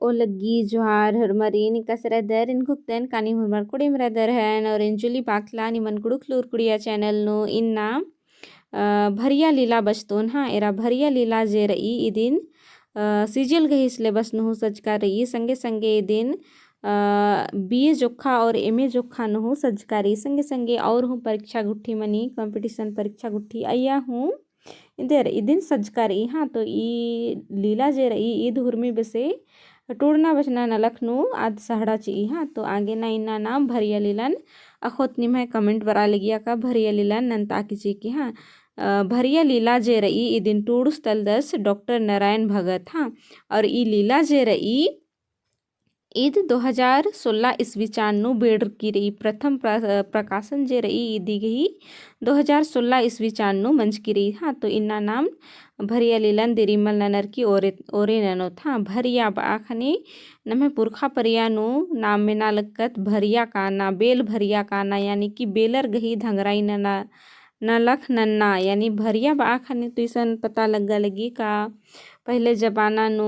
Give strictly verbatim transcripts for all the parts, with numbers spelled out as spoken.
ओ लग्गी जोहार होरमारिन, एकासे रअदर, एन खुक्तन कानी होरमर कुड़िम रअदर हन, और एन जुली बाखला निमन कुँड़ुख़ लूर कुड़िया channel नू इन्ना, अ, भरिया लीला बचतोन। हाँ, एरा भरिया लीला जे रई इदिन, अ, CGL गही syllabus नू हूँ सज्जका रई, संगे संगे इदिन, अ, BA जोखा और MA जोखा नू हूँ सज्जका रई, संगे संगे और हूँ परीक्षा गुट्ठी मनी, competition परीक्षा गुट्ठी अइय्या हूँ एन्देर इदिन सज्जका रई। हाँ, तो ई लीला जे रई, ईद हुरमी बेसे टूड़ना बचना नलख नू आद सहड़ा चिई। हाँ, तो आगे ना इन्ना नाम भरिया लीलन अख़ोत निम्है comment बरआ लगिया का भरिया लीलन नन्ता की चिई की। हाँ, अ, भरिया लीला जे रई इदिन टूड़ुस तलदस डॉक्टर नारायण भगत। हाँ, और ई लीला जे रई ईद दो हजार सोलह ईस्वी चान नू बेड़रकी रई, प्रथम प्र-, प्रकाशन जे रई इदी गही दो हजार सोलह ईस्वी चान नू मंजकी रई। हाँ, तो इन्ना नाम भरिया लीलन दिरिमल ननर की ओरे, ओरे ननोत। हाँ, भरिया बआ ख़ने नम्है पुरखा परिया नू नाम मेना लक्कत भरिया काना, बेल भरिया काना, यानी कि बेलर गही धंगराई नना, नलख नन्ना, यानी भरिया बआ ख़ने तो इसन पता लग्गा लगी का पहिले जमाना नू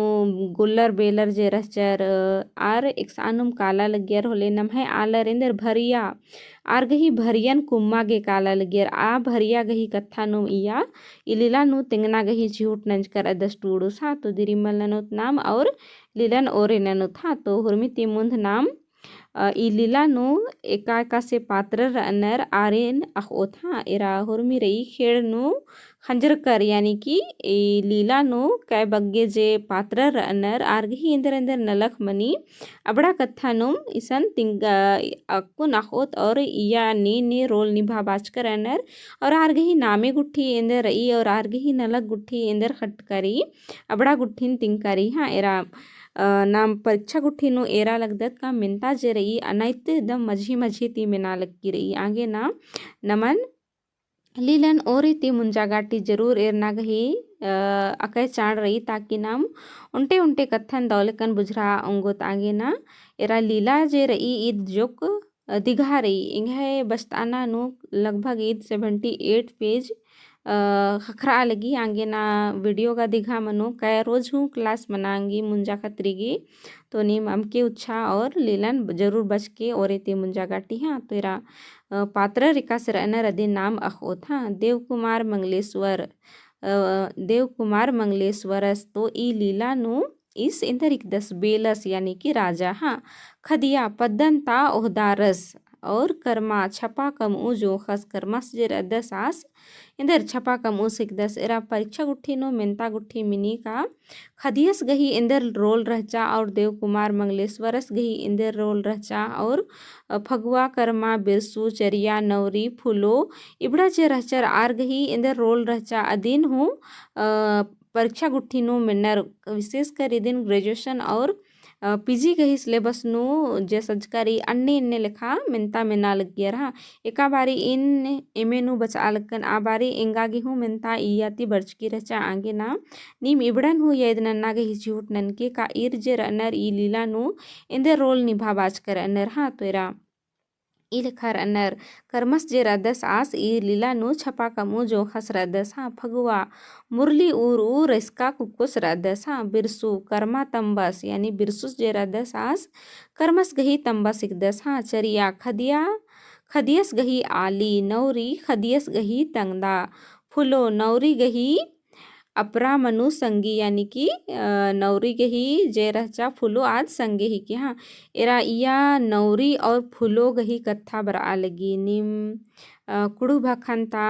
गोल्लर बेलर जे रहचर, अ, आर एकसानुम काला लगियर होले नम्है आलर एन्देर भरिया, आर गही भरियन कुम्मा गे काला लगियर, आ भरिया गही कत्था नू इया, ई लीला नू तेंगना गही चिहुट नंजकर अदस टूड़ुस। हाँ, तो दिरिमल ननोत नाम और लीलन ओरे ननोत। हाँ, तो हुरमी ती मुन्ध नाम अ, ई लीला नू एका एकासे पात्र रअनर आरिन अख़ओत। हाँ, एरा हुरमी रई खेड़ नू खंजरकर, यानी कि ई लीला नू कै बग्गे जे पात्र रअनर आर गही एन्देर एन्देर नलख मनी अबड़ा कत्था नुम इसन तिंग-, अ, अक्कुन अख़ओत और इया ने ने role निभाबाचकर रअनर और आर गही नामे गुट्ठी एन्देर रई और आर गही नलख गुट्ठी एन्देर खटका रई अबड़ा गुट्ठिन तिंगका रई। हाँ, एरा अ, नाम परीक्षा गुट्ठी नू एरा लगदत का मेन्ता जे रई अनैत दम मझी मझी ती मेना लग्गी रई। आगे ना नमन लीलन ओरे ती मुंजा गाटी जरूर एरना गही, अ, अकय चाड़ रई, ताकि नाम उन्टे उन्टे कत्थन दौलेकन बुझरा ओंगोत। आगे ना एरा लीला जे रई ईद जोक अ, दिगहा रई। एंग्है बचताना नू लगभग ईद seventy eight page, अ, ख़क्खरआ लगी। आंगे ना video गा दिगहा मनो, कै रोज हूँ class मना ओंगी मुंजा खतरी गे। तो नीम अमके उच्छा और लीलन जरूर बचके ओरे ती मुंजा गाटी। हाँ, तो एरा, अ, पात्र एकासे रअनर अदिन नाम अख़ओत। हाँ, देव कुमार मंगलेश्वर, अ, देव कुमार मंगलेश्वरस तो ई लीला नू ईस एन्देर हिकदस बेलस, यानी कि राजा। हाँ, खदिया पद्दन ता ओहदारस और करमा छपा कमऊ जोंख़स। करमस जे रअदस आस एन्देर छपा कमऊस हिकदस। एरा परीक्षा गुट्ठी नू मेन्ता गुट्ठी मिनी का खदियस गही एन्देर role रहचा और देव कुमार मंगलेश्वरस गही एन्देर role रहचा और, अ, फगुआ, करमा, बिरसू, चरिया, नौरी, फुलो, इबड़ा जे रहचर आर गही एन्देर role रहचा अदिन हूँ, अ, परीक्षा गुट्ठी नू मेनर, विशेषकर इदिन graduation और, अ, PG गही syllabus नू जे सज्जका रई अन्ने अन्ने लेखा मेन्ता मेना लग्गियर। हाँ, एका बारी ईन MA नू बचआ लक्कन, आ बारी एंगा गे हूँ मेन्ता इया ती बरचकी रहचा। आंगे ना नीम इबड़न हूँ याद नन्ना गही चिहुट ननके का ईर जे रअनर ई लीला नू एन्देर role निभाबाचकर रअनर। हाँ, तो एरा ई लेखा रअनर। करमस जे रअदस आस ई लीला नू छपा कमऊ जोंख़स रअदस। हाँ, फगुआ मुरली ऊर ऊ रइसका कुक्कोस रअदस। हाँ, बिरसू करमा तम्बस, यानी बिरसुस जे रअदस आस करमस गही तम्बस हिकदस। हाँ, चरिया खदिया, खदियस गही आली, नौरी खदियस गही तंगदा, फुलो नौरी गही अपरा मनु संगी, यानी कि, अ, नौरी गही जे रहचा फुलो आद संगे हिके। हाँ, एरा इया नौरी और फुलो गही कत्था बरआ लगी। नीम, अ, कुँड़ुख़ भाखन ता,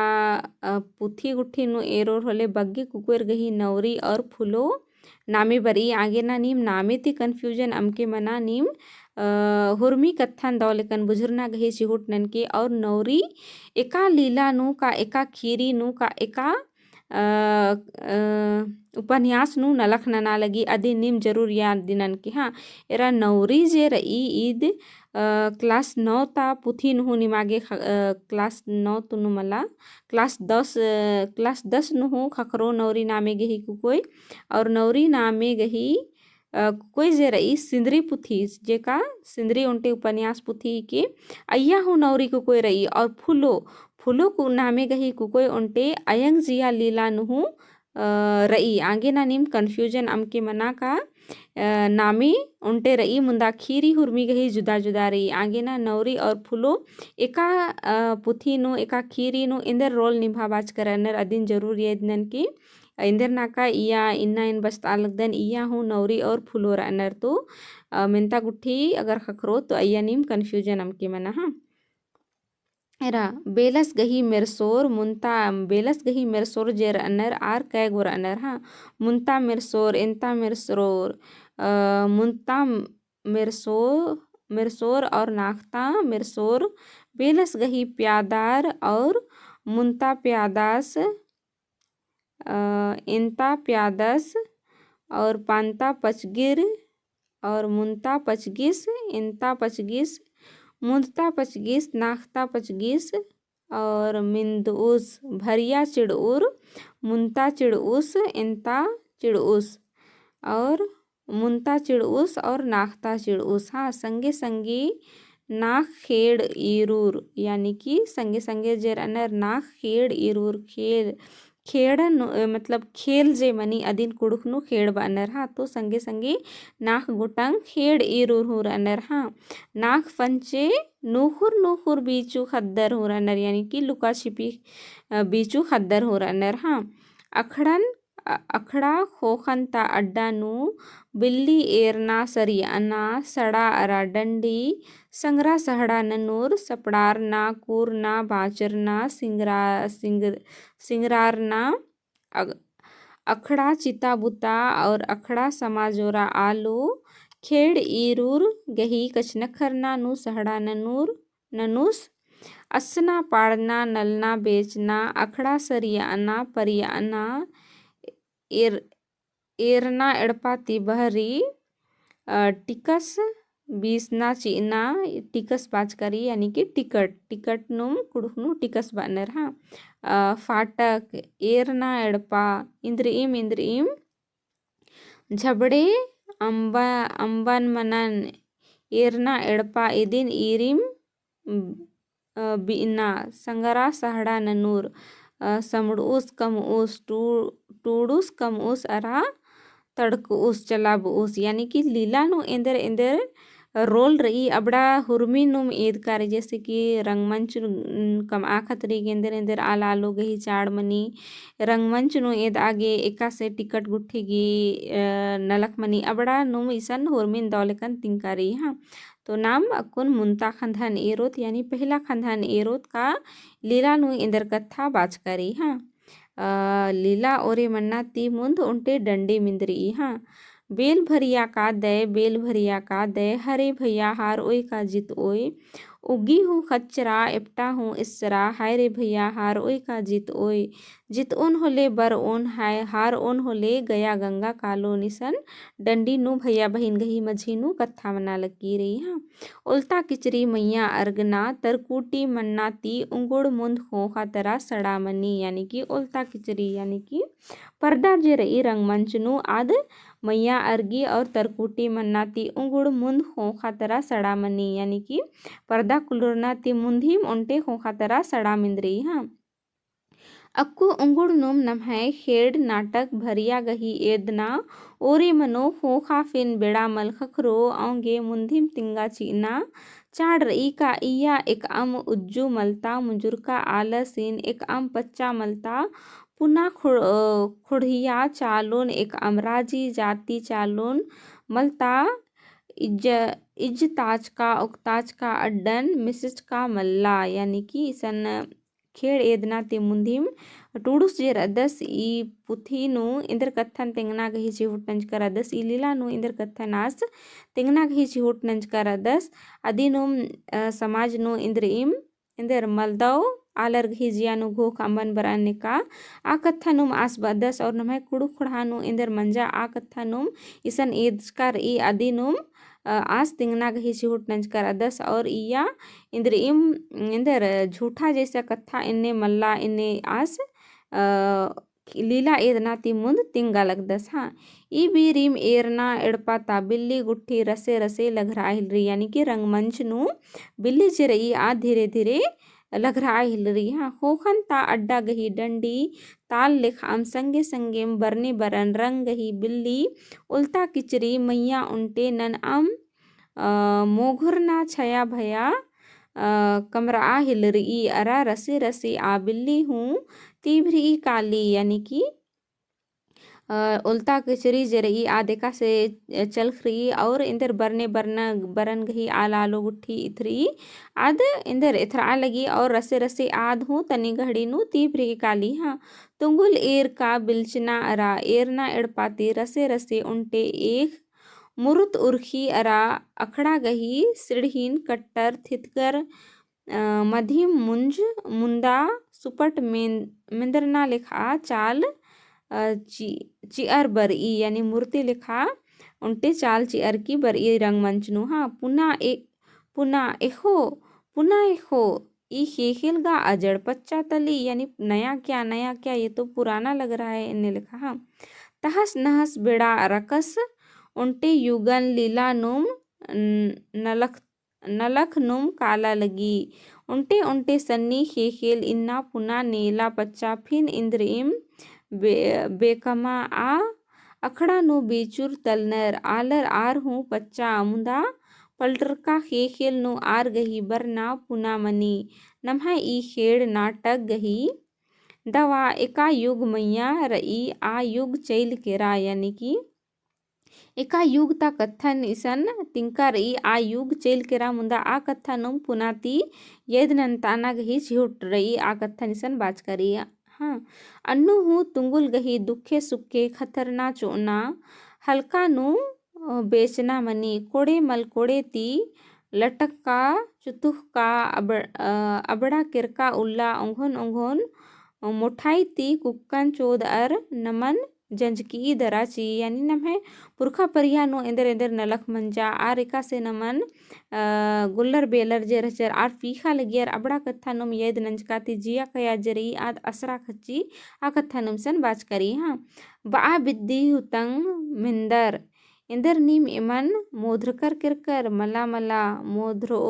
अ, पुथी गुट्ठी नू एरोर होले बग्गे कुकोएर गही नौरी और फुलो नामे बरई। आगे ना नीम नामे ती confusion अमके मना, नीम, अ, हुरमी कत्थन दौ लेकन बुझुरना गही चिहुट ननके और नौरी एका लीला नू का एका खीरी नू का एका अ, अ, उपन्यास नू नलख नना लगी अदिन नीम जरूर याद दिनन के। हाँ, एरा नौरी जे रई ईद, अ, class नौ ता पुथी नू हूँ निमागे ख-, अ, class नौ ता नू मला, class दस, अ, class दस नू हूँ ख़क्खरो नौरी नामे गही कुकोय, और नौरी नामे गही अ, कुकोय जे रई सिंदरी पुथी, जेका सिंदरी ओन्टे उपन्यास पुथी के अइया हूँ नौरी कुकोय रई, और फुलो, फुलो कु नामे गही कुकोय ओन्टे अयंग जिया लीला नू हूँ, अ, रई। आगे ना नीम confusion अमके मना का, अ, नामे ओन्टे र'ई, मुन्दा खीरी हुरमी गही जुदा जुदा र'ई। आगे ना नौरी और फुलो एका, अ, पुथी नू, एका खीरी नू एन्देर role निभाबाचका र'अनर अदिन जरूर एदनन की एन्देर नाका इया इन्ना एन बचतआ लगदन, इया हूँ नौरी और फुलो र'अनर। तो, अ, मेन्ता गुट्ठी अगर ख़क्खरो तो अइया नीम confusion अमके मना, हाँ। एरा, बेलस गही मेरसोर, मुन्ता, बेलस गही मेरसोर जे र'अनर आर कै गो र'अनर, हाँ। मुन्ता मेरसोर, एन्ता मेरसोर, अ, मुन्ता मेरसो-, मेरसोर और नाख़ता मेरसोर, बेलस गही प्यादार और मुन्ता प्यादास, अ, एन्ता प्यादस और पान्ता पचगिर और मुन्ता पचगिस, एन्ता पचगिस, मुन्दता पचगिस, नाख़ता पचगिस और मिन्दउस, भरिया चिड़उर, मुन्ता चिड़उस, एन्ता चिड़उस और मुन्ता चिड़उस और नाख़ता चिड़उस। हाँ, संगे संगे नाख़ खेड़ ईरुर, यानी कि संगे संगे जे र'अनर नाख़ खेड़ ईरुर, खेल, खेड़न, अ, मतलब खेल जे मनी अदिन कुँड़ुख़ नू खेड़ ब'अनर, हाँ। तो संगे संगे नाख़ गोटंग खेड़ ईरुर हूँ र'अनर, हाँ। नाख़ पंचे नूख़ुर नूख़ुर बीचू ख़द्दर हूँ र'अनर, यानी कि लुका छिपी, अ, बीचू ख़द्दर हूँ र'अनर, हाँ। अखड़न, अ-, अखड़ा ख़ोख़न ता अड्डा नू बिल्ली एरना सरियअना सड़ा अरा डंडी संगरा सहड़ा ननूर सपड़ारना कूरना बाचरना सिंगरा-, सिंगर-, सिंगरारना अग-, अखड़ा चिता बुता और अखड़ा समाजोरा आलू खेड़ ईरूर गही कछनखरना नू सहड़ा ननूर ननुस असना पाड़ना नलना बेचना अखड़ा सरियअना परियअना एर-, एरना एड़पा ती बहरी, अ, टिकस बीसना चिअना, टिकस बाचकारी यानी कि टिकट, टिकट नुम कुँड़ुख़ नू टिकस बअनर, हाँ। अ, फाटक, एरना एड़पा, इन्द्रिइम, इन्द्रिइम, झबड़े अम्बा-, अम्बन मनन, एरना एड़पा इदिन ईरिम, अ, बिअना, संगरा सहड़ा ननूर, अ, समड़उस कमउस, टू-, टूड़ुस कमउस अरा तड़कउस चलाबउस, यानी कि लीला नू एन्देर एन्देर role रई, अबड़ा हुरमी नुम एदकारी, जैसे कि रंगमंच नू, उम, कमआ खतरी गे एन्देर एन्देर आल आलो गही चाड़ मनी, रंगमंच नू एदआ गे एकासे टिकट गुट्ठी गही, अ, नलख मनी, अबड़ा नुम इसन हुरमिन दौ लेकन तिंकारी, हाँ। तो नाम अक्कुन मुन्ता खंधन एरोत, यानी पहला खंधन एरोत का लीला नू एन्देर कत्था बाचकारी, हाँ। अ, लीला ओरे मन्ना ती मुन्ध ओन्टे डंडी मिन्द्री, हाँ। बेल भरिया का दय, बेल भरिया का दय, हरे भैया हारओय का जितओय। उग्गी हूँ खच्चरा, एपटा हूँ इस्सरा, हाय रे भैया हारओय का जितओय। जितओन होले बरओन, हाय हारओन होले गया गंगा कालोन। इसन डंडी नू भैया बहिन गही मझी नू कत्था मना लग्गी रई, हाँ। ओलता किचरी मइय्याँ अरगना, तरकुटी मन्ना ती उंगुड़ मुन्ध ख़ोख़ा तरा सड़ा मनी, यानी कि ओलता किचरी, यानी कि पर्दा जे रई रंगमंच नू आद मइय्याँ अरगी और तरकुटी मन्ना ती उंगुड़ मुन्ध ख़ोख़ा तरा सड़ा मनी, यानी कि पर्दा कुलुरना ती मुन्धिम ओन्टे ख़ोख़ा तरा सड़ा मिन्द्री, हाँ। अक्कु उंगुड़ नुम नम्है खेड़ नाटक भरिया गही एदना, ओरे मनो ख़ोख़ा फिन बेड़ा मल ख़क्खरो, औंगे मुन्धिम तिंगा चिअना, चाड़ रई का इया एकअम उज्जु मलता, मुजुरका आलसिन एकअम पच्चा मलता, पुना खुड़-, अ, खुड़िया चालोन एकअम राजी जाति चालोन मलता, इज्ज-, इज्जताचका ओक्ताचका अड्डन मिसचका मल्ला, यानी कि इसन खेड़ एदना ती मुन्धिम टूड़ुस जे रअदस, ई पुथी नू एन्देर कत्थन तेंगना गही चिहुट नंजका रअदस, ई लीला नू एन्देर कत्थन आस तेंगना गही चिहुट नंजका रअदस। अदिनुम, अ, समाज नू एन्देरिम, एन्देर मलदव आलर गही जिया नू घोख अम्बन बरअन नेका आ कत्था नुम आस बअदस और नम्है कुँड़ुख़ ख़ोंड़हा नू एन्देर मंजा आ कत्था नुम इसन एदचका रई अदिनुम, अ, आस तेंगना गही चिहुट नंजका रअदस और इया एन्देरिम, एन्देर झूठा जैसा कत्था एन्ने मल्ला एन्ने आस, अ, लीला एदना ती मुन्ध तिंगा लगदस, हाँ। ई बीरिम एरना एड़पा ता बिल्ली गुट्ठी रसे रसे लघरआ हेलरी, यानी कि रंगमंच नू बिल्ली जे रई आ धीरे धीरे, लगरआ हेलरी। हाँ, ख़ोख़न ता अड्डा गही डंडी ताल लेखअम संगे संगेम बरने बरन रंग गही बिल्ली ओलता किचरी मइय्याँ ओन्टे ननअम अ, मोघुरना छया भया, अ, कमरआ हेलरई अरा रसे रसे आ बिल्ली हूँ तीभ्रई काली, यानी कि, अ, ओलता किचरी जे रई आद एकासे चलखरई और एन्देर बरने बरना, बरन गही आल आलो गुट्ठी इथरई आद एन्देर एथरआ लगी और रसे रसे आद हूँ तनी गहड़ी नू तीभ्रई काली। हाँ, तुंगुल एर का बिलचना अरा एरना एड़पा ती रसे रसे ओन्टे एक मुरुत उरखी अरा अखड़ा गही सिड़हिन कट्टर थितगर, अ, मधिम मुंज मुन्दा सुपट मेन-, मेंदरना लेखा चाल, अ, चि-, चिअर बरई, यानी मूर्ति लेखा ओन्टे चाल चिअर की बरई रंगमंच नू। हाँ, पुना ए-, पुना एखो, पुना एखो, ई ख़ेख़ेल गा अजड़ पच्चा तली, यानी नया क्या, नया क्या, ये तो पुराना लग रहा है, एन्ने लेखा। हाँ, तहस नहस बेड़ा रकस, ओन्टे युगन लीला नुम न-, नलख, नलख नुम काला लगी। ओन्टे ओन्टे सन्नी ख़ेख़ेल इन्ना पुना नेला पच्चा फिन इन्द्रिइम बे-, बेकमा आ अखड़ा नू बीचुर तलनर आलर आर हूँ पच्चा अमुदा पलटरका ख़ेख़ेल नू आर गही बरना पुना मनी। नम्है ई ख़ेड़ नाटक गही दवा एका युग मइय्याँ रई आ युग चइल केरा, यानी कि एका युग ता कत्थन इसन तिंका रई आ युग चइल केरा मुन्दा आ कत्था नुम पुना ती यद नन्ताना गही चिहुट रई आ कत्थन इसन बाचका रई। हाँ, अन्नु हूँ तुंगुल गही दुखे सुखे खतरना चोना हल्का नू, अ, बेचना मनी कोड़े मल कोड़े ती लटकका चुतुखका अब-, अ, अबड़ा केरका उल्ला ओंघोन ओंघोन, अ, मोठाई ती कुक्कन चोद अर नमन जंजकी दरा ची, यानी नम्है पुरखा परिया नू एन्देर एन्देर नलख मंजा, आर एकासे नमन, अ, गुल्लर बेलर जे रहचर, आर पीखा लगियर अबड़ा कत्था नुम यद नंजका ती जिया कया जे रई आद असरा खच्ची, आ कत्था नुम सन बाचका रई। हाँ, बआ बिद्दी हुतंग मेन्दर, एन्देर नीम एमन मोधरकर केरकर, मला मला मोधरो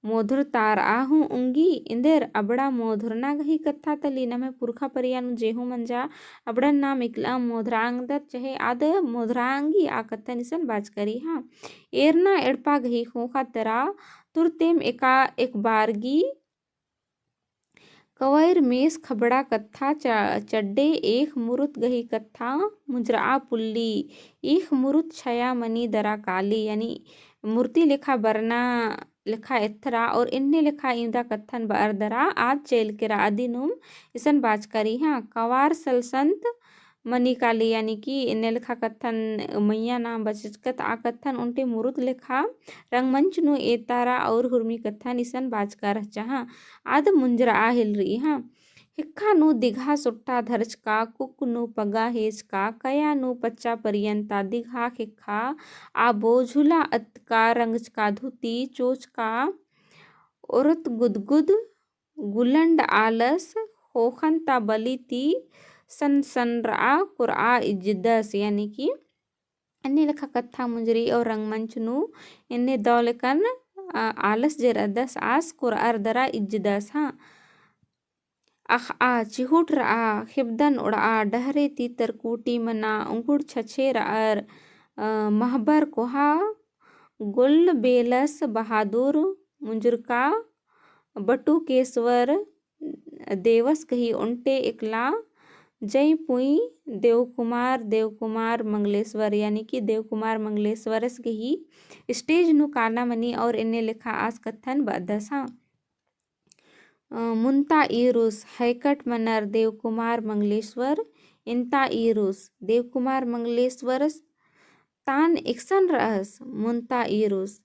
मोधर तारआ हूँ उंगी, एन्देर अबड़ा मोधरना गही कत्था तली नम्है पुरखा परिया नू जे हूँ मंजा, अबड़न नाम इकला मोधरा अंगदत, चहे आद मोधरा अंगी आ कत्थन इसन बाचका रई। हाँ, एरना एड़पा गही ख़ोख़ा तरा तुरतेम एका एक बारगी कवैर मेस खबड़ा कत्था च-, चड्डे एख मुरुत गही कत्था मुंजरआ पुल्ली, एख मुरुत छया मनी दरा काली, यानी मूर्ति लेखा बरना लेखा एथरा और एन्ने लेखा इवंदा कत्थन बअर दरा आद चइल केरा अदिनुम इसन बाचका रई। हाँ, कवार सलसंत मनी काली, यानी कि एन्ने लेखा कत्थन मइय्याँ नाम बचचकत आ कत्थन ओन्टे मुरुत लेखा रंगमंच नू एतारा और हुरमी कत्थन इसन बाचका रहचा। हाँ, आद मुंजरआ हेलरई। हाँ, हिक्खा नू दिघा सोट्टा धरचका, कुक नू पगा हेचका, कया नू पच्चा परियन्ता दिघा खेक्खा, आबो झुला अतका रंगचका धुती चोचका, ओरत गुदगुद गुलंड आलस ख़ोख़न ता बली ती सनसनरआ कोरआ इज्जदस, यानी कि एन्ने लेखा कत्था मुंजरी और रंगमंच नू एन्ने दौ लेकन, अ, आलस जे रअदस आस कोरअर दरा इज्जदस। हाँ, अख़आ चिहुट रआ, खेबदन ओड़आ, डहरे ती तरकुटी मना, उंगुड़ छछे रअर, अ, महबर कोहा, गोल बेलस बहादुर मुंजुरका, बटुकेश्वर देवस गही ओन्टे एकला जय पुई देवकुमार, देवकुमार मंगलेश्वर, यानी कि देवकुमार मंगलेश्वरस गही stage नू काला मनी और एन्ने लेखा आस कत्थन बअदस। हाँ, अ, मुन्ता ईरुस हैकट मनर देवकुमार मंगलेश्वर, एन्ता ईरुस देवकुमार मंगलेश्वरस तान एकसन रअस, मुन्ता ईरुस।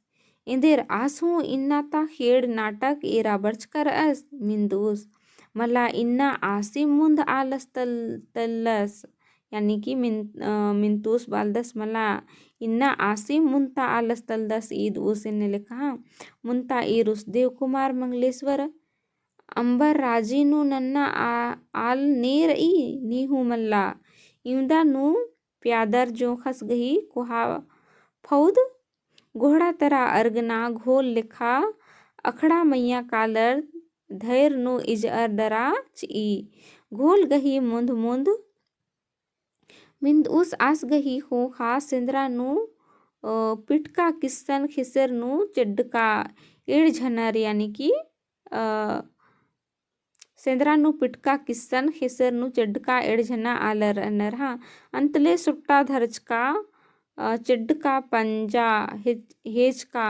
एन्देर आस हूँ इन्ना ता खेड़ नाटक एरा बरचका रअस, मिन्दुस। मला इन्ना आसिम मुन्द आलस तल-, तल्लस, यानी कि मिन-, अ, मिन्तुस बालदस मला इन्ना आसिम मुन्ता आलस तल्लदस ईद उस एन्ने लेखा। मुन्ता ईरुस देवकुमार मंगलेश्वर अम्बर राजी नू नन्ना आ-, आल ने रई, नी हूँ मल्ला। इवंदा नू प्यादर जोंख़स गही कोहा फौद गोहड़ा तरा अर्गना घोल लेखा अखड़ा मइय्याँ कालर धैर नू इजअर डरा चिई। घोल गही मुन्ध मुन्ध मिन्दउस आस गही ख़ोख़ा सेंदरा नू, अ, पिटका किस्सन ख़ेसेर नू चेड्डका एंड़ झनर, यानी कि, अ, सेंदरा नू पिटका किस्सन ख़ेसेर नू चेड्डका एंड़ झना आलर रअनर, हाँ। अंतले सुट्टा धरचका, अ, चेड्डका पंजा हेच-, हेचका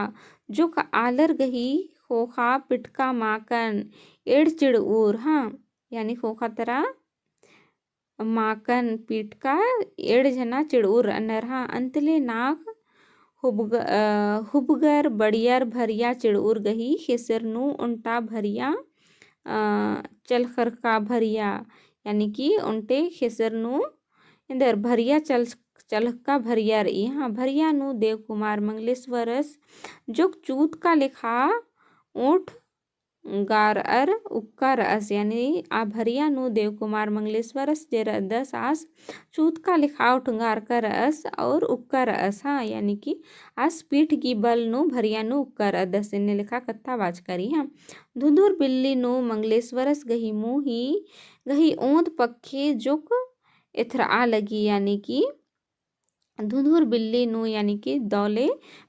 जोक आलर गही ख़ोख़ा पिटका माकन एंड़ चिड़उर, हाँ। यानी ख़ोख़ा तरा माकन पिटका एंड़ झना चिड़उर रअनर, हाँ। अंतले नाख़ हुबग-, अ, हुबगर बड़ियर भरिया चिड़उर गही ख़ेसेर नू ओन्टा भरिया, अ, चलखरका भरिया, यानी कि ओन्टे ख़ेसेर नू एन्देर भरिया चल-, चलखका भरिया रई, हाँ। भरिया नू देवकुमार मंगलेश्वरस जोक चूतका लेखा ओंठ गारअर उक्का रअस, यानी आ भरिया नू देवकुमार मंगलेश्वरस जे रअदस आस चूतका लेखा ओंठ गारका रअस और उक्का रअस, हाँ, यानी कि आस पीठ की बल नू भरिया नू उक्का रअदस, एन्ने लेखा कत्था बाचका रई, हाँ। धुंधुर बिल्ली नू मंगलेश्वरस गही मुही गही ओंद पक्खे जोक एथरआ लगी, यानी कि धुंधुर बिल्ली नू, यानी कि दौले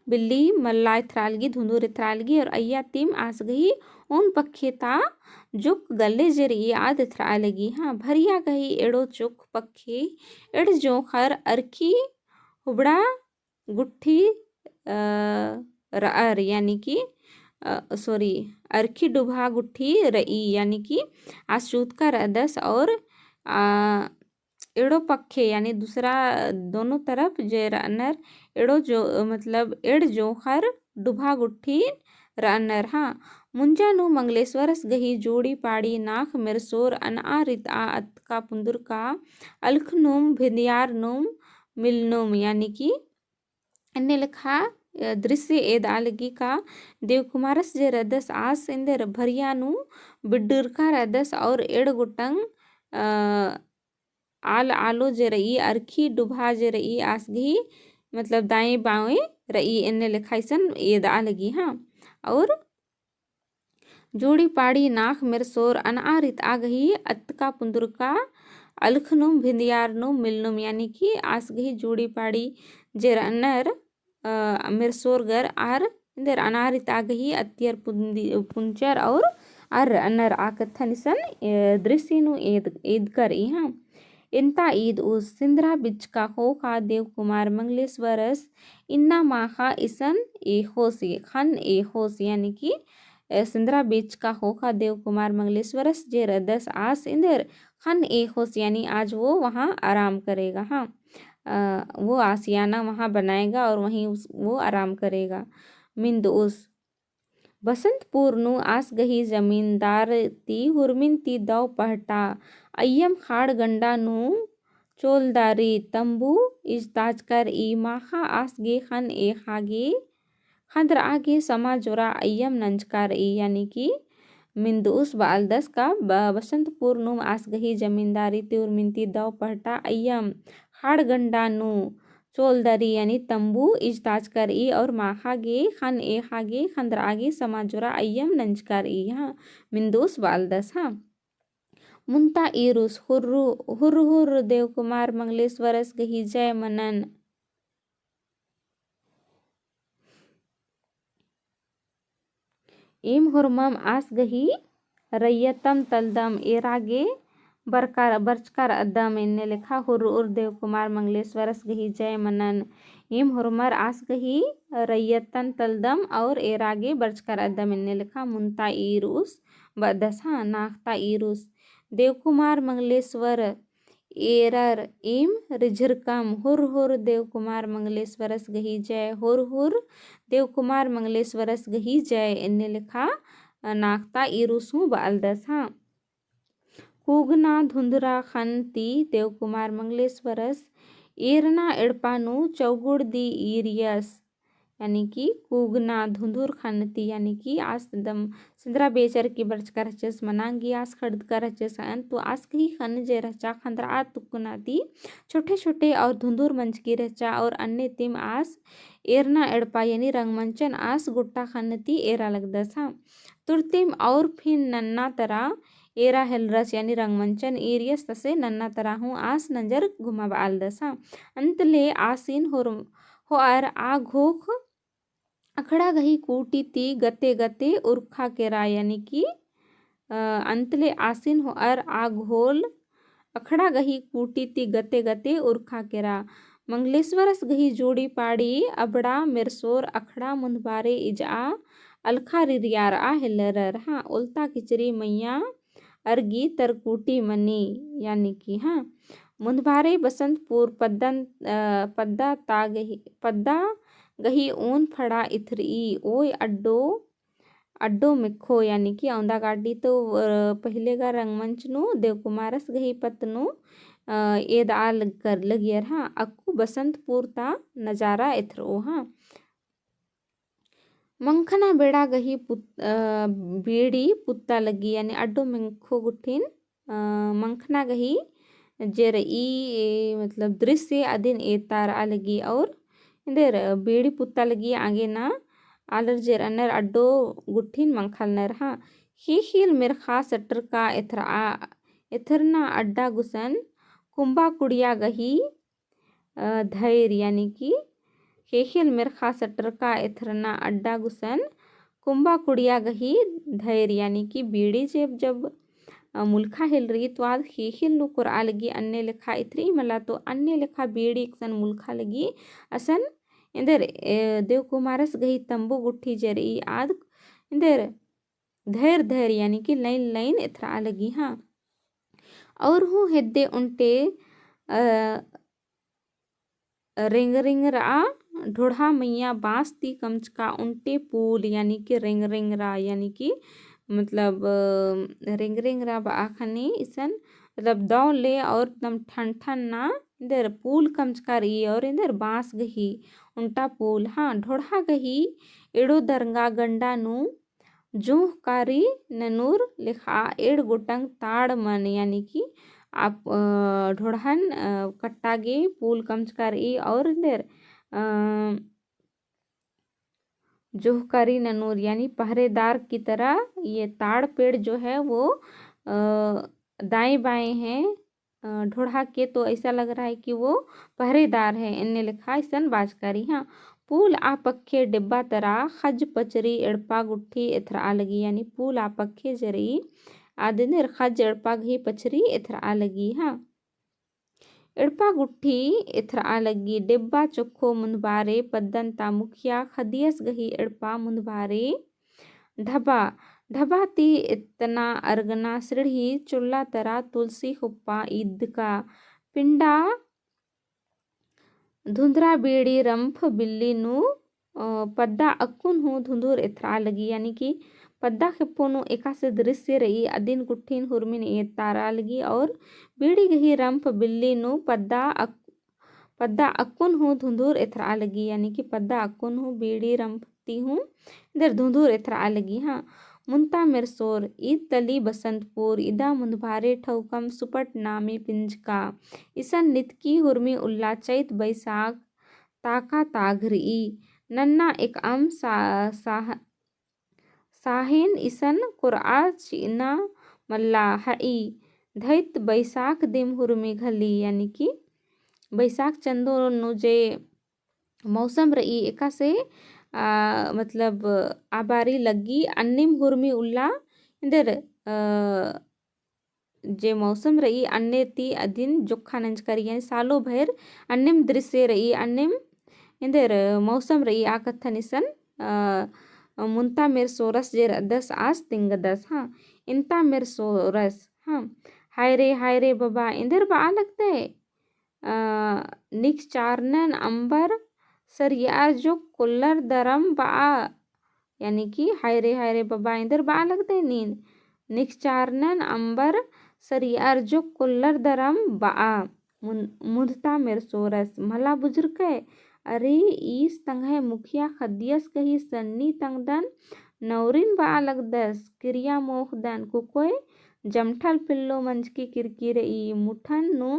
बिल्ली मल्ला एथरआ लगी, धुंधुर एथरआ लगी, और अइय्या तिम आस गही ओन पक्खे ता जोक गल्ले जे रई आद एथरआ लगी। हाँ, भरिया गही एंड़ो चोख पक्खे एंड़ जोंख़र अरखी हुबड़ा गुट्ठी, अ, रअर, यानी कि, अ, sorry, अरखी डुभा गुट्ठी रई, यानी कि आस चूतका रअदस और, अ, एंड़ो पक्खे, यानी दूसरा दोनों तरफ जे रअनर, एंड़ो जो, मतलब, एंड़ जोंख़र डुभा गुट्ठिन रअनर, हाँ। मुंजा नू मंगलेश्वरस गही जोड़ी पाड़ी नाख़ मेरसोर अनआ रितआ अतका पुंदुरका अलखनुम भिंदियारनुम मिलनुम, यानी कि एन्ने लेखा, अ, दृश्य एदआ लगी का देवकुमारस जे रअदस आस एन्देर भरिया नू बिड्डरका रअदस और एंड़ गोटंग, अ, आल आलो जे रई, अरखी डुभा जे रई, आस गही, मतलब, दाएँ बाएँ रई, एन्ने लेखा इसन एदआ लगी, हाँ। और जोड़ी पाड़ी नाख़ मेरसोर अनआ रितआ गही अतका पुंदुरका अलखनुम भिंदियारनुम मिलनुम, यानी कि आस गही जोड़ी पाड़ी जे रअनर, अ, मेरसोर गर आर एन्देर अनआ रितआ गही अत्तियर पुंदी-, पुंचर और आर रअनर आ कत्थन इसन, अ, दृश्य नू एद-, एदका रई, हाँ। एन्ता ईदउस सिंदरा बिचका ख़ोख़ा देवकुमार मंगलेश्वरस इन्ना माख़ा इसन एख़ोस, ख़न्न एख़ोस, यानी कि, अ, सिंदरा बिचका ख़ोख़ा देवकुमार मंगलेश्वरस जे रअदस आस एन्देर ख़न्न एख़ोस, यानी आज वो वहाँ आराम करेगा, हाँ। अ, वो आशियाना वहाँ बनाएगा और वहीं उस, वो आराम करेगा। मिन्दउस बसंतपुर नू आस गही जमींदार ती हुरमिन ती दौ पहटा अइय्यम खाड़ गंडा नू चोलदारी तम्बू इजताचका रई, माख़ा आस गे ख़न्न एख़ा गे ख़न्दरआ गे समा जोरा अइय्यम नंजका रई, यानी कि मिन्दउस बआलदस का ब-, बसंतपुर नू आस गही जमींदारी ती हुरमिन ती दौ पहटा अइय्यम खाड़ गंडा नू चोलदारी यानी तम्बू इजताचका रई और माख़ा गे, ख़न्न एख़ा गे, ख़न्दरआ गे समा जोरा अइय्यम नंजका रई, हाँ, मिन्दउस बआलदस, हाँ। मुन्ता ईरुस हुर्रु, हुर्र हुर्र देवकुमार मंगलेश्वरस गही जय मनन। एम होरमम आस गही रैयतम तलदम एरा गे बरचका रअदम, एन्ने लेखा हुर्र उर्र देवकुमार मंगलेश्वरस गही जय मनन। एम होरमर आस गही रैयतन तलदम और एरा गे बरचका रअदम, एन्ने लेखा मुन्ता ईरुस बअदस, हाँ, नाख़ता ईरुस। देवकुमार मंगलेश्वर एरर एम रिझरकम, हुर्र हुर्र देवकुमार मंगलेश्वरस गही जय, हुर्र हुर्र देवकुमार मंगलेश्वरस गही जय, एन्ने लेखा नाख़ता ईरुस हूँ बआलदस, हाँ। कुगना धुंधरा ख़न्न ती देवकुमार मंगलेश्वरस एरना एड़पा नू चौगुड़ दी ईरियस, यानी कि कूगना धुंधुर ख़न्न ती, यानी कि आस दम सेंदरा बेचर की बरचका रहचस, मनांगी आस खड़दका रहचस, अन तो आस गही ख़न्न जे रहचा ख़न्दरआ तुक्कना ती छोटे छोटे और धुंधुर मंजकी रहचा और अन्ने तिम आस एरना एड़पा यानी रंगमंचन आस गोट्टा ख़न्न ती एरा लगदस हाँ। तुरतिम और फिन नन्ना तरा एरा हेलरस यानी रंगमंचन एरियस तसे नन्ना तरा हूँ आस नंजर घुमाबआ लगदस हाँ। अंतले आसिन होर-, होअर आ घोख अखड़ा गही कूटी ती गते गते उरखा केरा, यानी कि, अ, अंतले आसिन होअर आ घोल अखड़ा गही कूटी ती गते गते उरखा केरा। मंगलेश्वरस गही जोड़ी पाड़ी अबड़ा मेरसोर अखड़ा मुन्धबारे इजआ अलखा रिरियारआ हेलरर हाँ। ओलता किचरी मइय्याँ अरगी तरकुटी मनी, यानी कि हाँ, मुन्धबारे बसंतपुर पद्दन, अ, पद्दा ता गही, पद्दा गही ऊन फड़ा इथरई, ओय अड्डो, अड्डो मेक्खो, यानी कि औंदा गाड़ी तो, अ, पहिले गा रंगमंच नू देवकुमारस गही पत्त नू, अ, एदआ लग-, कर लगियर हाँ, अक्कु बसंतपुर ता नजारा एथरओ हाँ। मंखना बेड़ा गही पुत-, अ, बेड़ी पुत्ता लगी, यानी अड्डो मेक्खो गुट्ठिन, अ, मंखना गही जे रई, ए, मतलब दृश्य अदिन एतारआ लगी और एन्देर बेड़ी पुत्ता लगी आगे ना आलर जे रअनर अड्डो गुट्ठिन मंखलनर हाँ। ख़ेख़ेल मेर्ख़ा सटरका एथरआ, एथरना अड्डा गुसन कुम्बा कुड़िया गही अ, धैर, यानी कि ख़ेख़ेल मेर्ख़ा सटरका एथरना अड्डा गुसन कुम्बा कुड़िया गही धैर, यानी कि बेड़ी जे जब, अ, मुलखा हेलरी तो आद ख़ेख़ेल नू कोरआ लगी अन्ने लेखा एथरी मला तो अन्ने लेखा बेड़ी एकसन मुलखा लगी असन एन्देर, ए, देवकुमारस गही तम्बू गुट्ठी जे रई आद एन्देर धैर धैर, यानी कि लाइन लाइन एथरआ लगी हाँ। और हूँ हेद्दे ओन्टे, अ, रेंगरेंगरआ ढोढ़ा मइय्याँ बाँस ती कमचका ओन्टे पूल, यानी कि रेंगरेंगरा, यानी कि मतलब, अ, रेंगरेंगरा बआ ख़ने इसन मतलब दौ ले और दम ठन ठन ना एन्देर पूल कमचका रई और एन्देर बाँस गही ओन्टा पूल हाँ। ढोढ़ा गही एड़ो दरंगा गंडा नू जोंख़ कारी ननुर लेखा एड़ गोटंग ताड़ मन, यानी कि आप, अ, ढोढ़न, अ, कट्टा गे पूल कमचका रई और एन्देर, अ, जोंख़ कारी ननुर, यानी पहरेदार की तरह ये ताड़ पेड़ जो है वो, अ, दाएं बाएं है। अ, ढोढ़ा के तो ऐसा लग रहा है कि वो पहरेदार है, एन्ने लेखा इसन बाचका रई हाँ। पूल आ पक्खे डेब्बा तरा ख़ज्ज पचरी एड़पा गुट्ठी एथरआ लगी, यानी पूल आ पक्खे जे रई आद एन्देर ख़ज्ज एड़पा गही पचरी एथरआ लगी हाँ। एड़पा गुट्ठी एथरआ लगी डेब्बा चोक्खो मुन्धबारे पद्दन ता मुखिया ख़दियस गही एड़पा मुन्धबारे ढबा, ढबा ती एतना अरगना सिड़ही चुल्ला तरा तुलसी खुप्पा इदका पिंडा धुंधरा बीड़ी रम्फ बिल्ली नू, अ, पद्दा अक्कुन हूँ धुंधुर एथरआ लगी, यानी कि पद्दा खेप्पो नू एकासे दृश्य रई अदिन गुट्ठिन हुरमिन एतारआ लगी और बीड़ी गही रम्फ बिल्ली नू पद्दा अक-, पद्दा अक्कुन हूँ धुंधुर एथरआ लगी, यानी कि पद्दा अक्कुन हूँ बीड़ी रम्फ ती हूँ एन्देर धुंधुर एथरआ लगी हाँ। मुन्ता मेरसोर, ईद तली बसंतपुर, इदा मुन्धबारे ठौकम सुपट नामी पिंजका। इसन नितकी हुरमी उल्ला चैत बैसाख ताका ताघरई। नन्ना एकअम सा-, साह-, साहेन इसन कोरआ चिअना मल्ला हई। धैत बैसाख दिम हुरमी घली, यानी कि बैसाख चंदो नू जे मौसम रई एकासे, आ, मतलब आ बारी लग्गी अन्नेम हुरमी उल्ला एन्देर, अ, जे मौसम रई अन्ने ती अदिन जोक्खा नंजका रई, यानी सालो भैर अन्नेम दृश्य रई, अन्नेम एन्देर मौसम रई आ कत्थन इसन, अ, मुन्ता मेरसोरस जे रअदस आस तिंगदस, हाँ, इन्ता मेरसोरस, हाँ, हाय रे, हाय रे बबा, एन्देर बआ लगदय। अ, निखचारनन अम्बर सरियार जो कोल्लर दरम बआ, यानी कि हाय रे, हाय रे बबा, एन्देर बआ लगदय नीन। निखचारनन अम्बर सरियार जो कोल्लर दरम बआ। मुन-, मुन्धता मेरसोरस, मला बुजुर्गय, अरे ईस तंग्है मुखिया ख़द्दियस गही सन्नी तंगदन, नौरिन बआ लगदस, किरिया मोख़दन कुकोय जमठल पेल्लो मंजकी किरकी रई। मुठन नू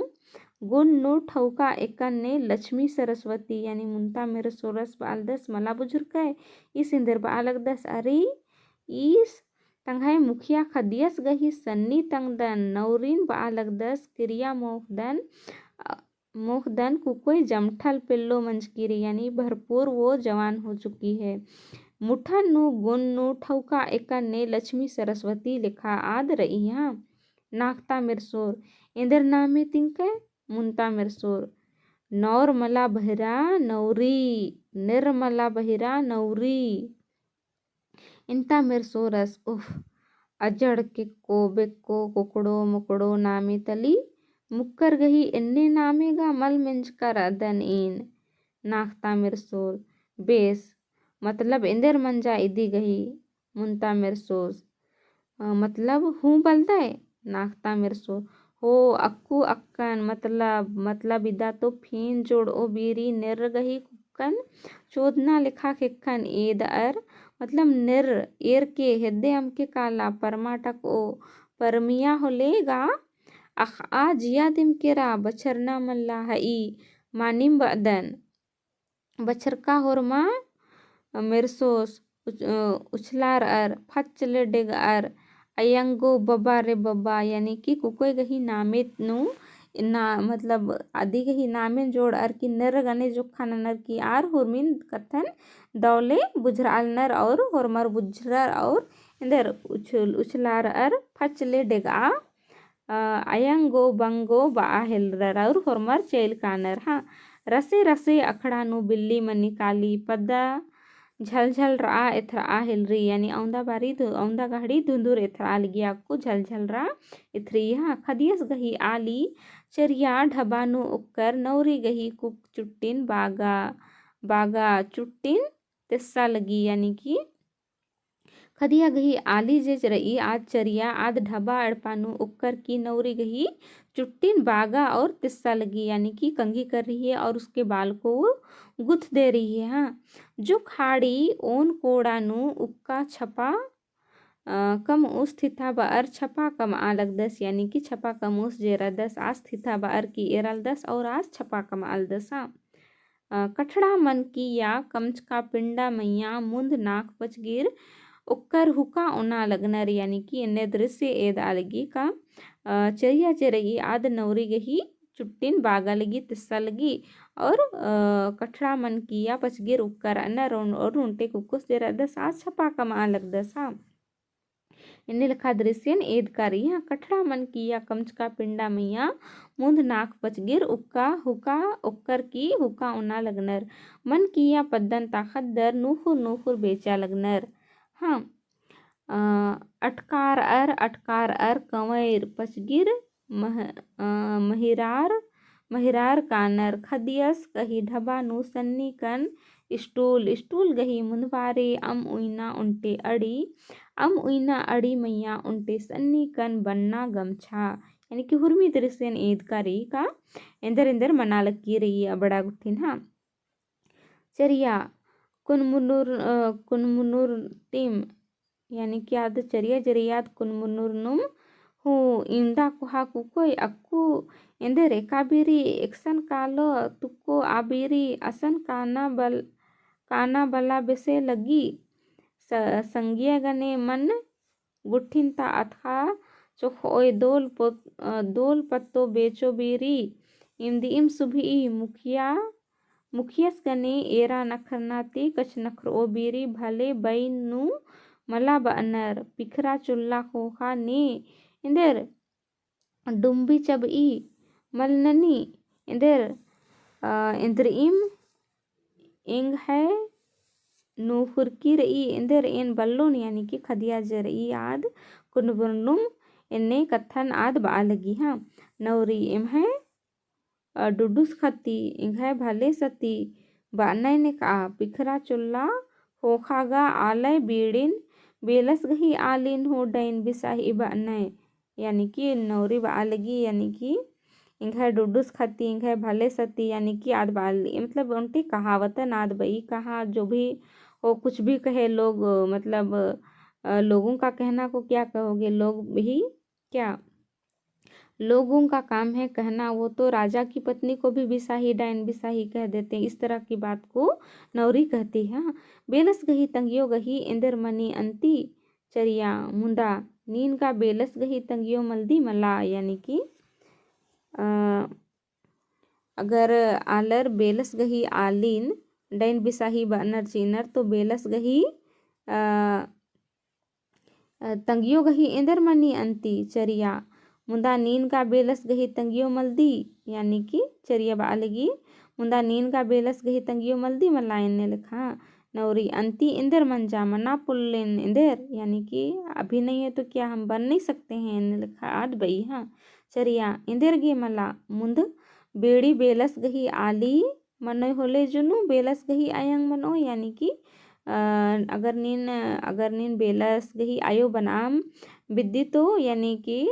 गुन नू ठौका एकन ने लक्ष्मी सरस्वती यानी मुन्ता मेरसोरस बआ लगदस, मला बुझुरकय, ईस एन्देर बआ लगदस। अरे ईस तंग्है मुखिया ख़द्दियस गही सन्नी तंगदन, नौरिन बआ लगदस, किरिया मोख़दन, अ, मोख़दन कुकोय जमठल पेल्लो मंजकी रई, यानी भरपूर वो जवान हो चुकी है। मुठन नू गुन नू ठौका एकन ने लक्ष्मी सरस्वती लेखा आद रई, हाँ। नाख़ता मेरसोर, एन्देर नामे तिंकय? मुन्ता मेरसोर, नौर मला बहिरा नौरी, नेर मला बहिरा नौरी। इन्ता मेरसोरस, उफ, अजड़ केक्को, बेक्को, कोकड़ो, मोकड़ो नामे तली, मुक्कर गही एन्ने नामे गा मल मेंजका रअदन एन। नाख़ता मेरसोर, बेस, मतलब एन्देर मंजा इदी गही? मुन्ता मेरसोस, अ, मतलब हूँ बलदय? नाख़ता मेरसोर, हो अक्कु अक्कन, मतलब, मतलब इदा तो फेन जोड़ओ बीरी नेर्र गही कुक्कन चोदना लेखा खेक्खन एदअर, मतलब नेर्र एरके हेद्दे अमके काला परमा टकओ, परमिया होले गा अख़आ जिया दिम केरा बछरना मल्ला हई मानिम बअदन। बछरका होरमा मेरसोस उछ-, अ, उछलारअर, फचले डेगअर, अयंगो बबा रे बबा, यानी कि कुकोय गही नामे नू ना, मतलब अदी गही नामे जोड़अर कि नेर्र गने जोक्खा ननर कि आर होरमिन कत्थन दौले बुझरआलनर और होरमर बुझरर और एन्देर उछल-, उछलारअर फचले डेगआ अ, अयंगो बंगो बआ हेलरर और होरमर चइल कानर। हाँ, रसे रसे अखड़ा नू बिल्ली मनी काली पद्दा झलझलरआ एथरआ हेलरी, यानी औंदा बारी धु-, औंदा गहड़ी धुंधुर एथरआ लगी अक्कु झलझलरआ एथरी। हाँ, खदियस गही आली चरिया ढबा नू उक्कर नौरी गही कुक चुट्टिन बागा, बागा चुट्टिन तेस्सा लगी, यानी कि खदिया गही आली जे रई आद चरिया आद ढबा एड़पा नू उक्कर की नौरी गही चुट्टिन बागा और तिस्सा लगी, यानी कि कंघी कर रही है और उसके बाल को वो गुथ दे रही है। हाँ, जो खाड़ी ओन कोड़ा नू उक्का छपा, अ, कमउस थिथा बअर छपा कमआ लगदस, यानी कि छपा कमउस जे रअदस आस थिथा बअर की एरालदस और आस छपा कमआलदस। हाँ। अ, कठड़ा मन किया कमचका पिंडा मइय्याँ मुन्द नाख़ पचगिर उक्कर हुका ओना लगनर, यानी कि एन्ने दृश्य एदआ लगी का, अ, चरिया जे रई आद नौरी गही चुट्टिन बागा लगी तिस्सा लगी और, अ, कठड़ा मन किया पचगिर उक्कर अनर और ओन्टे कुक्कोस जे रअदस आस छपा कमआ लगदस। हाँ। एन्ने लेखा दृश्यन एदका रई। हाँ, कठड़ा मन किया कमचका पिंडा मइय्याँ मुन्द नाख़ पचगिर उक्का हुका ओक्कर की हुका ओना लगनर। मन किया पद्दन ता ख़द्दर नूख़ुर नूख़ुर बेचा लगनर। हाँ, अ, अटकारअर अटकारअर कंवइर पचगिर मह-, अ, महिरार, महिरार कानर। खदियस गही ढबा नू सन्नी कन स्टूल, स्टूल गही मुन्दबारे अम उइना ओन्टे अड़ी, अम उइना अड़ी मइय्याँ ओन्टे सन्नी कन बन्ना गमछा, यानी कि हुरमी दृश्यन एदका रई का एन्देर एन्देर मना लगी रई अबड़ा गुट्ठिन। हाँ। चरिया कुनमुनुर, अ, कुनमुनुर तिम, यानी कि आद चरिया जे रई आद कुनमुनुर नुम हूँ इमदा कोहा कुकोय अक्कु एन्देर एका बीरी एकसन कालो तुक्को आ बीरी असन काना बल-, काना बला बेसे लगी। स-, संगिया गने मन गुट्ठिन ता अतख़ा चोखओय दोल पोत-, अ, दोल पत्तो बेचो बीरी इमदिम सुभिई मुखिया, मुखियस गने एरा नखरना ती कछनखरओ बीरी भले बइन नू मला बअनर पिखरा चुल्ला ख़ोख़ा ने एन्देर डुम्बी चबई मलननी एन्देर, अ, एन्देरिम एंग्है नूख़ुरकी रई एन्देर एन बल्लोन, यानी कि खदिया जे रई आद कुनमुनुर नुम एन्ने कत्थन आद बआ लगी। हाँ, नौरी एम्है, अ, डुडुस ख़ती एंग्है भले सती बअनय नेकआ पिखरा चुल्ला ख़ोख़ा गा आलय बीड़िन बेलस गही आलिन हूँ डइन बिसाही बअनय। यानी कि नौरी बआ लगी, यानी कि एंग्है डुडुस खती, एंग्है भले सती, यानी कि आद बाली, मतलब ओन्टे कहावतन आद बई, कहा जो भी हो, कुछ भी कहे लोग, मतलब, अ, लोगों का कहना को क्या कहोगे, लोग ही क्या, लोगों का काम है कहना, वो तो राजा की पत्नी को भी बिसाही, डाइन बिसाही कह देते हैं। इस तरह की बात को नौरी कहती है। हाँ, बेलस गही तंग्यो गही एन्देर मनी अन्ती चरिया, मुन्दा नीन गा बेलस गही तंग्यो मल्दी मला, यानी कि, अ, अगर आलर बेलस गही आलिन डाइन बिसाही बअनर चिअनर तो बेलस गही, अ, अ, तंग्यो गही एन्देर मनी अन्ती चरिया, मुन्दा नीन गा बेलस गही तंग्यो मल्दी, यानी कि चरिया बआ लगी, मुन्दा नीन गा बेलस गही तंग्यो मल्दी मला एन्ने लेखा। नौरी अन्ती एन्देर मंजा, मना पोल्लेन एन्देर, यानी कि अभी नहीं है तो क्या हम बन नहीं सकते हैं एन्ने लेखा आद बई। हाँ, चरिया एन्देर गे मला, मुन्द बेड़ी बेलस गही आली मनोय होले जुनू बेलस गही आयंग मनो, यानी कि, अ, अगर नीन, अगर नीन बेलस गही आयो बनाम बिद्दी तो, यानी कि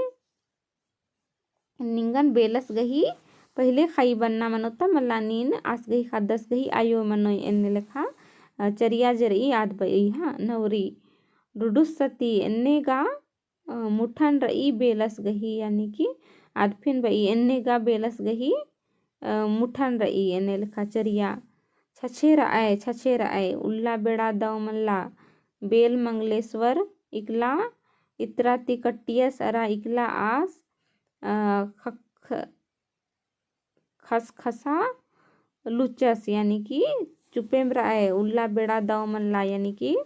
निंगन बेलस गही पहिले खाई बन्ना मनो ता मला नीन आस गही खादस गही आयो मनोय एन्ने लेखा, अ, चरिया जे रई आद बई। हाँ, नौरी डुडुस सती एन्ने गा अ, मुठन रई बेलस गही, यानी कि आद फिन बई एन्ने गा बेलस गही, अ, मुठन रई एन्ने लेखा चरिया। छछे रअय, छछे रअय, उल्ला बेड़ा दव मल्ला, बेल मंगलेश्वर इकला, इतरा ती कट्टियस अरा इकला आस, अ, खख-, खसखसा लुचस, यानी कि चुपेम रअय, उल्ला बेड़ा दव मल्ला, यानी कि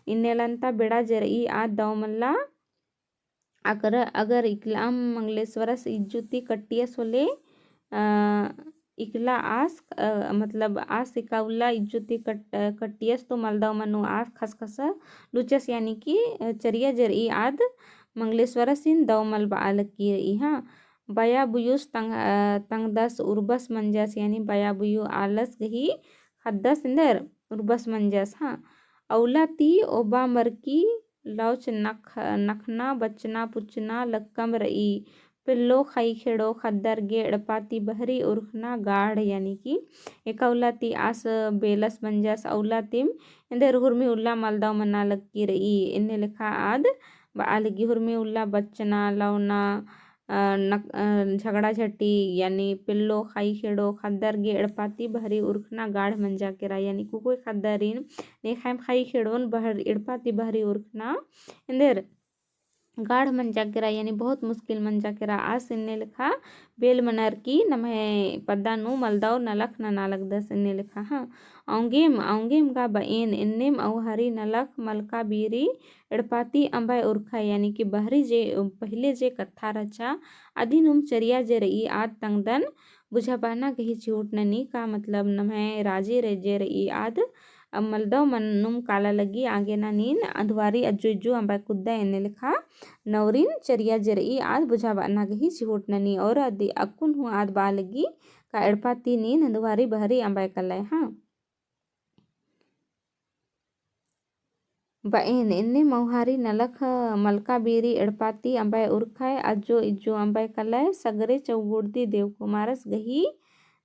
इन्नेलन्ता बेड़ा जे रई आद दव मल्ला। अगर, अगर इकलाम मंगलेश्वरस इज्जु ती कट्टियस होले, अ, इकला आस, अ, मतलब आस एका उल्ला इज्जु ती कट-, कट्टियस तो मलदव मनो आस खसखसा लुचस, यानी कि, अ, चरिया जे रई आद मंगलेश्वरसिन दव मल बआ लगी रई। हाँ, बया बुयुस तंग-, अ, तंगदस उर्बस मंजस, यानी बया बुयु आलस गही खद्दस एन्देर उर्बस मंजस। हाँ, अउला ती ओबा मरकी लौच नख-, नखना बचना पुचना लक्कम रई। पेल्लो खई खेड़ो खद्दर गे एड़पा ती बहरी उरखना गाढ़, यानी कि एका उल्ला ती आस बेलस मंजस, अउला तिम एन्देर हुरमी उल्ला मलदव मना लग्गी रई। एन्ने लेखा आद बआ लग्गी हुरमी उल्ला बचना लौना, अ, नक-, अ, झगड़ा झटी, यानी पेल्लो खई खेड़ो खद्दर गे एड़पा ती बहरी उरखना गाढ़ मंजा केरा, यानी कुकोय खद्दरिन नेखायम खई खेड़ोन बहर-, एड़पा ती बहरी उरखना एन्देर गाढ़ मंजा केरा, यानी बहुत मुश्किल मंजा केरा। आस एन्ने लेखा बेल मनर की नम्है पद्दा नू मलदव नलख नना लगदस एन्ने लेखा। हाँ, औंगेम, औंगेम गा बएन, एन्नेम अउहारी नलख मलका बीरी एड़पा ती अम्बय उरखय, यानी कि बहरी जे, पहिले जे कत्था रहचा, अदिनुम चरिया जे रई आद तंगदन बुझाबअना गही चिहुट ननी का, मतलब नम्है राजी रे जे रई आद, अ, मलदव मन्नुम काला लगी आगे ना नीन अंधवारी अज्जु इज्जु अम्बय कुद्दा एन्ने लेखा नौरिन चरिया जे रई आद बुझाबअना गही चिहुट ननी और अदि अक्कुन हूँ आद बआ लगी का एड़पा ती नीन अंधवारी बहरी अम्बय कलय। हाँ। बएन एन्ने मौहारी नलख मलका बीरी एड़पा ती अम्बय उरखय, अज्जो इज्जो अम्बय कलय, सगरे चौगुड़दी देवकुमारस गही,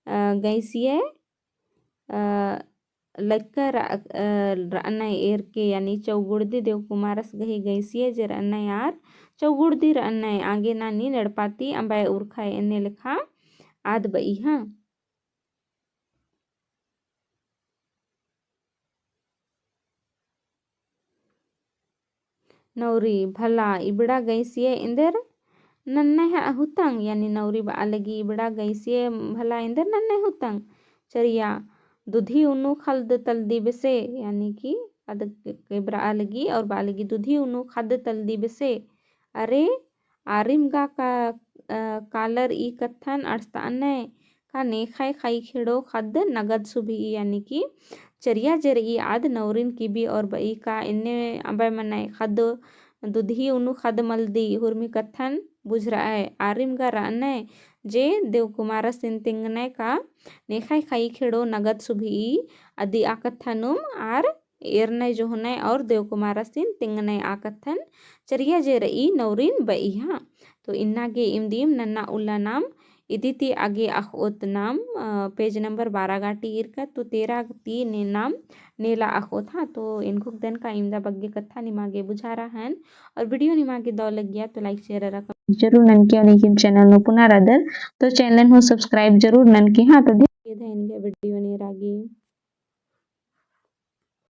अ, गैंसिय, अ, लक्का र-, अ, रअनय एरके, यानी चौगुड़दी देवकुमारस गही गैंसिय जे रअनय आर चौगुड़दी रअनय, आगे ना नीन एड़पा ती अम्बय उरखय एन्ने लेखा आद बई। हाँ। नौरी, भला इबड़ा गैंसिय एन्देर नन्नय हुतंग, यानी नौरी बआ लगी इबड़ा गैंसिय भला एन्देर नन्नय हुतंग। चरिया, दुधी उनु खल्द तल्दी बेसे, यानी कि अद के-, केबरा लगी और बआ लगी दुधी उनु खल्द तल्दी बेसे। अरे, आरिम गा का, अ, कालर ई कत्थन अड़सतानय का नेखय खई खेड़ो खद्द नगद सुभी, यानी कि चरिया जे रई आद नौरिन किबी और बई का एन्ने अम्बय मनय खद्द दुधी उनु खद्द मलदी हुरमी कत्थन बुझरअय। आरिम गा रअनय जे देवकुमारसिन तिंगनय का नेखय खई खेड़ो नगद सुभी अदि आ कत्थनुम आर एरनय जोहनय और देवकुमारसिन तिंगनय आ कत्थन चरिया जे रई नौरिन बई। हाँ, तो इन्ना गे इमदीम नन्ना उल्ला नाम इदी ती आगे अख़ोत नाम, अ, page number बारह गा टी ईरका, तो तेरह ती ने नाम नेला अख़ोत, हाँ। तो एन घुक देन का इमदा बग्गे कत्था निमा गे बुझारा हन, और video निमा गे दव लग्गिया तो like share अरा comment जरूर ननके, और लेकिन channel नू पुना रअदर तो channel नू subscribe जरूर ननके, हाँ। तो धैन गे video नेरा गे।